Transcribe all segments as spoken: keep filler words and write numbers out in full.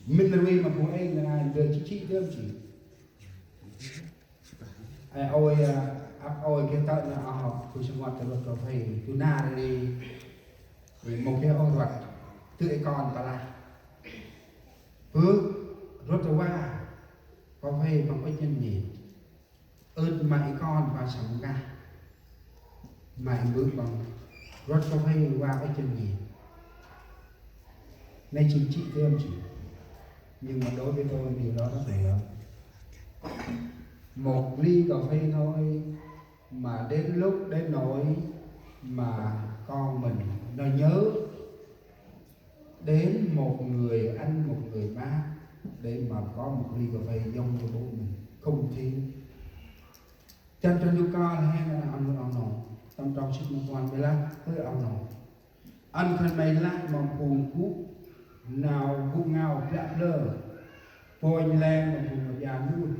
Mĭn rvê ma bu êng ngai ndơ chi chi dơm chi. Ai ôi, ăp ôi geh tơ̆ na oh bu sămƀŭt ta rvăt rvăt hê. Du nar rê, rê mâu geh ôh rvăt. Tơ ê kon ta lah. Bơ rvăt rvăt. Kâo hê păng ŭch nhăn nhê. Ơt ma ê kon ba săm ngah. Ma ê mbơ̆ păng. Rvăt kâo hê wa ŭch nhăn nhê. Nây jêng jê̆ dơm jê̆. Nhưng mà đối với tôi điều đó rất là lớn. Một ly cà phê thôi mà đến lúc đến nỗi mà con mình nó nhớ đến một người anh, một người bác để mà có một ly cà phê giống như bố mình. Không thiếu. Chân cho nhu cầu là hên là ăn ăn nọ. Tâm trong sit một quan với lắm, hơi ăn nọ. Ăn khăn may lắm mà phung gŭ, nau gŭ ngao blă blơ. Pônh leng ma phung ma jan nuih.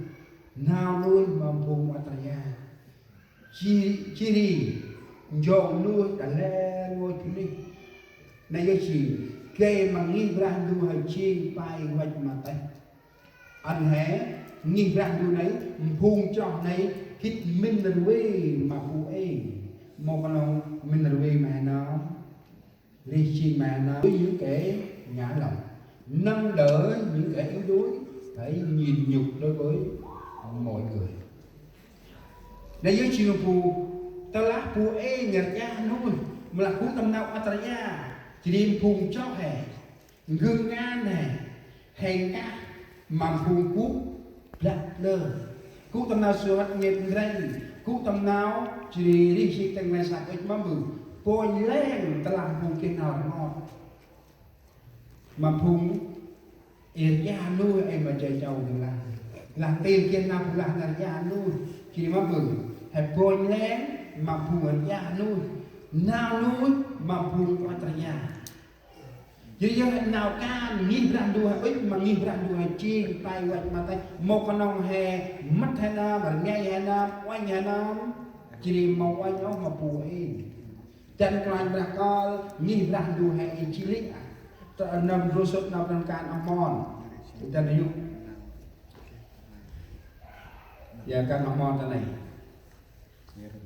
Nau nuih ma phung ma traya. Chi, chi ri, njong nuih ta leng ngôi bunuyh. Nây yơh jêng, gay ma ngih Brah Ndu hê jêng pay văch ma têh. Ăn hê, ngih Brah Ndu nây, phung chroh nây, gĭt mĭn rvê ma bu êng. Mâu knŏng mĭn rvê ma hê nơm. Rêh jêng ma nau nuôi những kẻ ngã lòng, nâng đỡ những kẻ yếu đuối, hãy nhịn nhục đối với mọi người. Nây yơh jêng bu, tơ lah bu êng rêh nuih, ma lah gŭ tâm nau ăt rêh, jêh ri phung chroh hê, ngư ngan hê, hê nkah, ma phung gŭ, blă blơ. Gŭ tâm nau sơhăt ngêt ndrănh, gŭ tâm nau, jêh ri rêh jêng tĭng nây săk ŭch ma mbơ̆. Pônh leng tơ lah phung geh nau rngot. Ma phung êr ia nuih ê ma jay châu geh lah. Lah têl geh nau bu lah nar ia nuih. Jêh ri ma mbơ̆. Hê pônh leng ma phung êr ia nuih. Nau nuih ma phung ăt rêh. Jêh ri yơh nau kan ngih Brah Ndu hê ŭch ma ngih Brah Ndu hê jêng pay văch ma têh. Mâu knŏng hê mât hê nơm, rngai hê nơm, uănh hê nơm. Jêh ri mâu uănh ôh ma bu êng. Dăn Kôranh Brah kơl ngih Brah Ndu hê i jêh lĕ. Tơ nơm ndrô sŭt nau Brah kan oh mon. Dăn yŭk. Ya kan oh mon ta nây.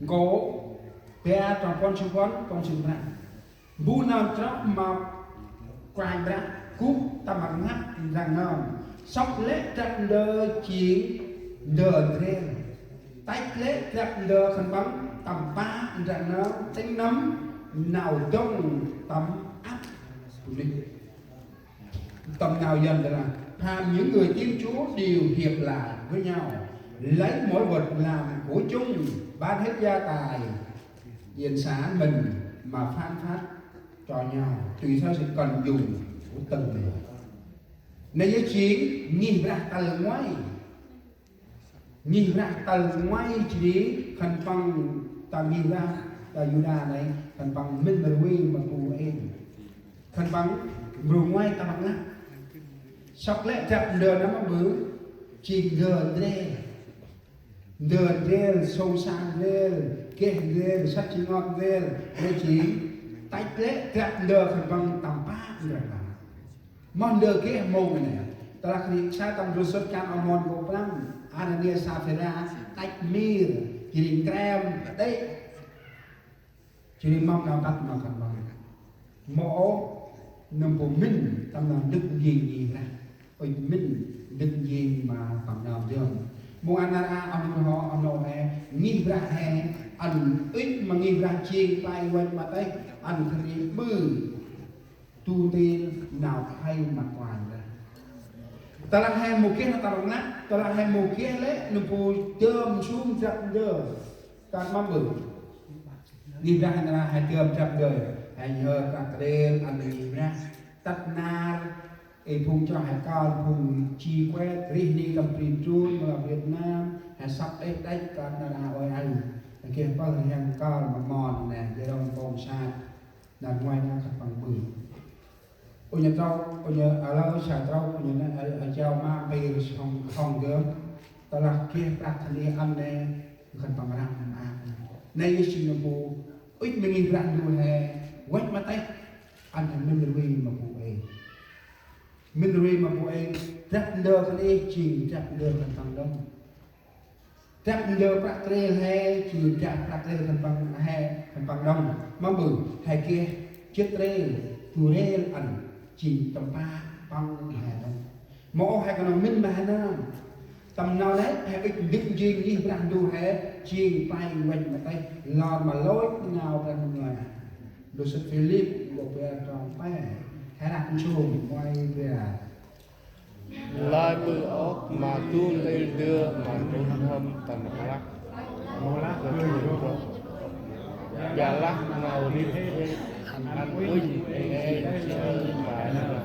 Nkô̆, bar trong puăn sĭn puăn, puăn sĭn prăm. Bu nơm chroh ma Kôranh Brah gŭ tâm rnglăp ndrăng nơm. Sŏk lĕ drăp ndơ jêng ndơ ndrel. Tăch lĕ drăp ndơ khân păng tâm pă ndrăng nơm, tĭng nâm nau dŏng tâm ăp bunuyh. Tâm nau Yuăn ta lah: Pha những người tin Chúa đều hiệp lại với nhau, lấy mỗi vật làm của chung, bán hết gia tài, tiền sản mình mà phán phát cho nhau, tùy theo sự cần dùng của từng người. Nây yơh jêng ngih Brah tal ngoai. Ngih Brah tal ngoai jêh ri khân păng ta ngih Brah ta Yuđa nây, khân păng mĭn rvê ma bu êng. Khân păng mrô ngoai tâm rnglăp. Sŏk lĕ drăp ndơ nâm ma mbơ̆, jêng ndơ ndrel. Ndơ ndrel, sông sa ndrel, geh ndrel, săk ji ngot ndrel, nê jêng tăch lĕ drăp ndơ khân păng tâm pă ndrel. Moh ndơ geh mông nê. Tơ lah kri sa tâm ndrô sŭt kan oh mon nkô̆ prăm. Anania Saphira tăch mir, jêh ri nkrem, đê̆. Jêh ri mâm nau tât ma khân păng. Mâu ôh, nâm bu mĭn tâm nau ndâk njêng ngih Brah. Ŭch mĭn ndâk njêng ma tâm nau dơm. Mông ăn nar a, ăn mĭn hŏ, ăn nô hê, ngih Brah hê, ăn ŭch ma ngih Brah jêng pay văch ma têh, ăn khân ri ƀư. Du ntil nau khlay ma Kôranh Brah. Tơ lah hê mâu geh nau tâm rnglăp, tơ lah hê mâu geh lĕ nâm bu dơm sŭm drăp ndơ. Kơt ma mbơ̆. Ngih Brah hê nar a hê dơm drăp ndơ. Hê nhhơr kơt rêl ăn ngih Brah. Tât nar, ê phung chroh hê kơl phung ji kuet, rêh ni tâm bri Trung, ma lah Việt Nam, hê săp đê̆ đê̆ kơt nar a ôi ăn. Hê geh pơh rhiăng kơl ma mon nê, jêh rŏng kông sat. Nar ngoai nê khân păng ƀư. Ôi nhơ trâu, ôi nhơ a lơ sa trâu, ôi nhơ nê, a, a, jao ma mpê song, song gơm. Tơ lah geh prăk khân ê ăn nê, khân păng răm ăn. Nê yơh jêng nâm bu, ŭch ma ngih Brah Ndu hê, văch ma têh, ăn hê mĭn rvê ma bu êng. Mĭn ri ma bu êng, drăp ndơ khân êh jêng drăp ndơ khân păng đŏng. Drăp ndơ prăk rêl he jêng drăp prăk rêl khân păng he, khân păng đŏng. Ma bu he geh jê̆t rêl, du rêl ăn jêng tâm pă păng he đŏng. Mâu ôh he knŏng mĭn ma he nơm. Tâm nau nây he ŭch ndâk njêng ngih Brah Ndu he jêng play văch ma têh lor ma lôch nau Brah Ndu ngơi. Lôh sĭt Philip, ƀô bar trong pe. He răk nsum nguay bar. Lơi ƀư ôh ma du ntil ndơ ma nuih n'hâm tâm rklaih. Ƀiălah nau rêh ăn uănh êng êng jêh ma nau.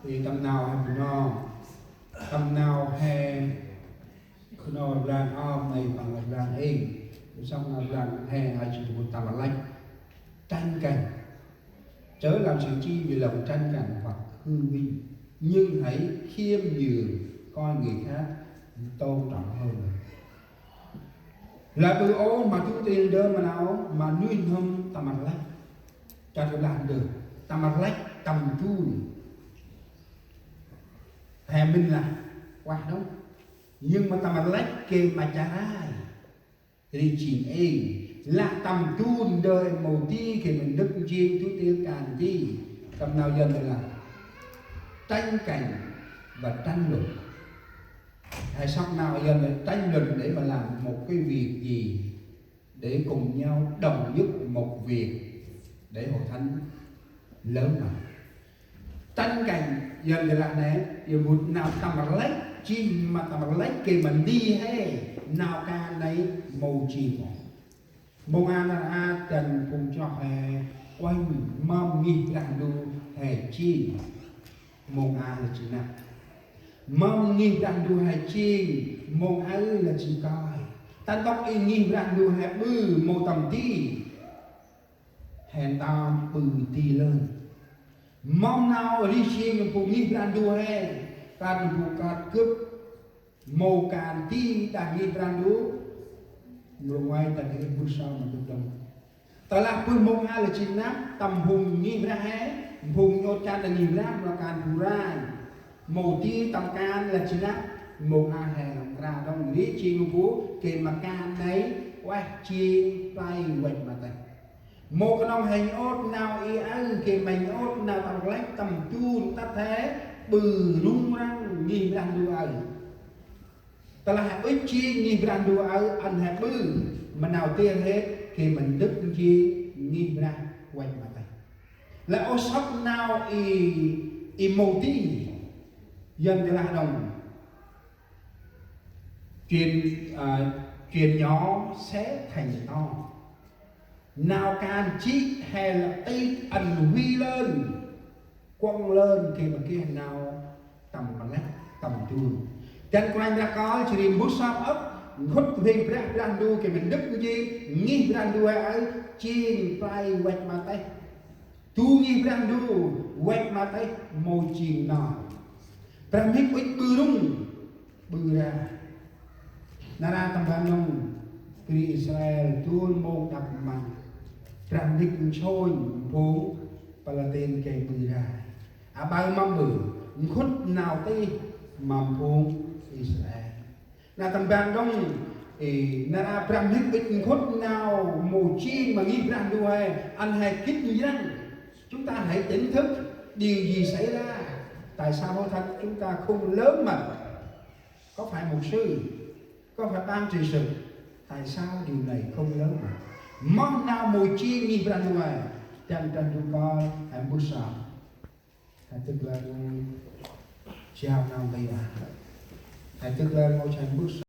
Thì tâm nau he bu nô, tâm nau he Khân păng rblang ơm nây păng rblang êng. Sŏng nau rblang he, ai jêng bu tâm rlăch. Tranh cành. Chớ làm sự chi vì lòng tranh cành hoặc hư vinh, nhưng hãy khiêm nhường, coi người khác tôn trọng hơn. Lah ƀư ôh ma du ntil ndơ ma nau ma nuih n'hâm tâm rlăch. Chă rblang ndơ tâm rlăch tâm dun. He mĭn lah uah đŏng. Nhưng ma tâm rlăch geh ma charai, ri jêng êng, lah tâm dun ndơ mâu di geh ma ndâk njêng du ntil kan di. Tâm nau Yuăn lah tranh cành và tranh luận. He sŏk nau Yuăn là tranh luận để mà làm một cái việc gì, để cùng nhau đồng nhất một việc để hội thánh lớn mạnh. Tranh cành, Yuăn geh lah nê, Yuăn bu nau tâm rlăch, jêng ma tâm rlăch geh ma nti he nau kan nây mâu jêng ôh. Mông a nar aơ dăn phung chroh he uănh mâm ngih Brah Ndu he jêng. Mông a lah jêng năp. Mâm ngih Brah Ndu he jêng, mông aơ lah jêng kơi. Ta ntŭk i ngih Brah Ndu he ƀư mâu tâm di. He ntơm ƀư di lơn. Mâm nau ri jêng phung ngih Brah Ndu he, kơt phung kơt gâp mâu kan di đah ngih Brah Ndu. Mrô ngoai ta geh mbơh sơm ma gâp đŏng. Tơlah bơh mông a lah jêng năp, tâm phung ngih Brah he, phung nhôt chăn đah ngih Brah, mrô kan bu rai. Mâu di tâm kan lah jêng năp, mông a he nơm kra đŏng ri jêng bu, geh ma kan nây, ueh jêng play văch ma têh. Mâu knŏng he nhôt nau i aơ, geh ma nhôt nau tâm rlăch tâm dun tât he ƀư rŭng răng ngih Brah Ndu aơ. Tơlah he ŭch jêng ngih Brah Ndu aơ ăn he ƀư ma nau dêh he geh ma ndâk njêng ngih Brah văch ma têh. Lah ôh sŏk nau i, i mâu di. Yuăn geh lah đŏng. Chuyện, à, chuyện nhỏ sẽ thành to. Nau kan jê̆ he lah tĭt ăn huy lơn, kuŏng lơn geh ma geh nau tâm rlăch tâm dun. Dăn Kôranh Brah kơl jêh ri mbơh sơm âk, nkhŭt huêng Brah, Brah Ndu geh ma ndâk njêng ngih Brah Ndu he aơ jêng play văch ma têh. Du ngih Brah Ndu văch ma têh mâu jêng nau. Brah mhĭk ŭch ƀư rŭng, ƀư rai. Nar aơ tâm ban nŏng, bri Israel dôl mông đăp măng. Brah mhĭk nsônh phung Palestine gay ƀư rai. Aƀaơ mâm ƀư, nkhŭt nau tih mâm phung Israel. Nar tâm ban nŏng, ê, nar aơ Brah mhĭk ŭch nkhŭt nau mâu jêng ma ngih Brah Ndu he, ăn he gĭt njrăng. Chúng ta hãy tỉnh thức điều gì xảy ra, tại sao hội thánh chúng ta không lớn mạnh? Có phải mục sư, có phải ban trị sự, tại sao điều này không lớn mạnh? Mâm nau mâu jêng ngih Brah Ndu he, dăn Brah Ndu kơl he mbơh sơm. He tŭk lơn mâu jao nau nti aơ. He tŭk lơn mâu jao mbơh sơm.